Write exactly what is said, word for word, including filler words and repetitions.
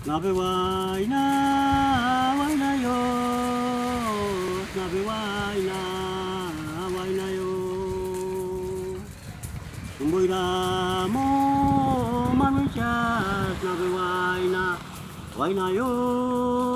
Nabiway na, way na Dios, nabiway na, way na Dios. Sumboy na mo, Manuel Diaz, nabiway na, way na Dios.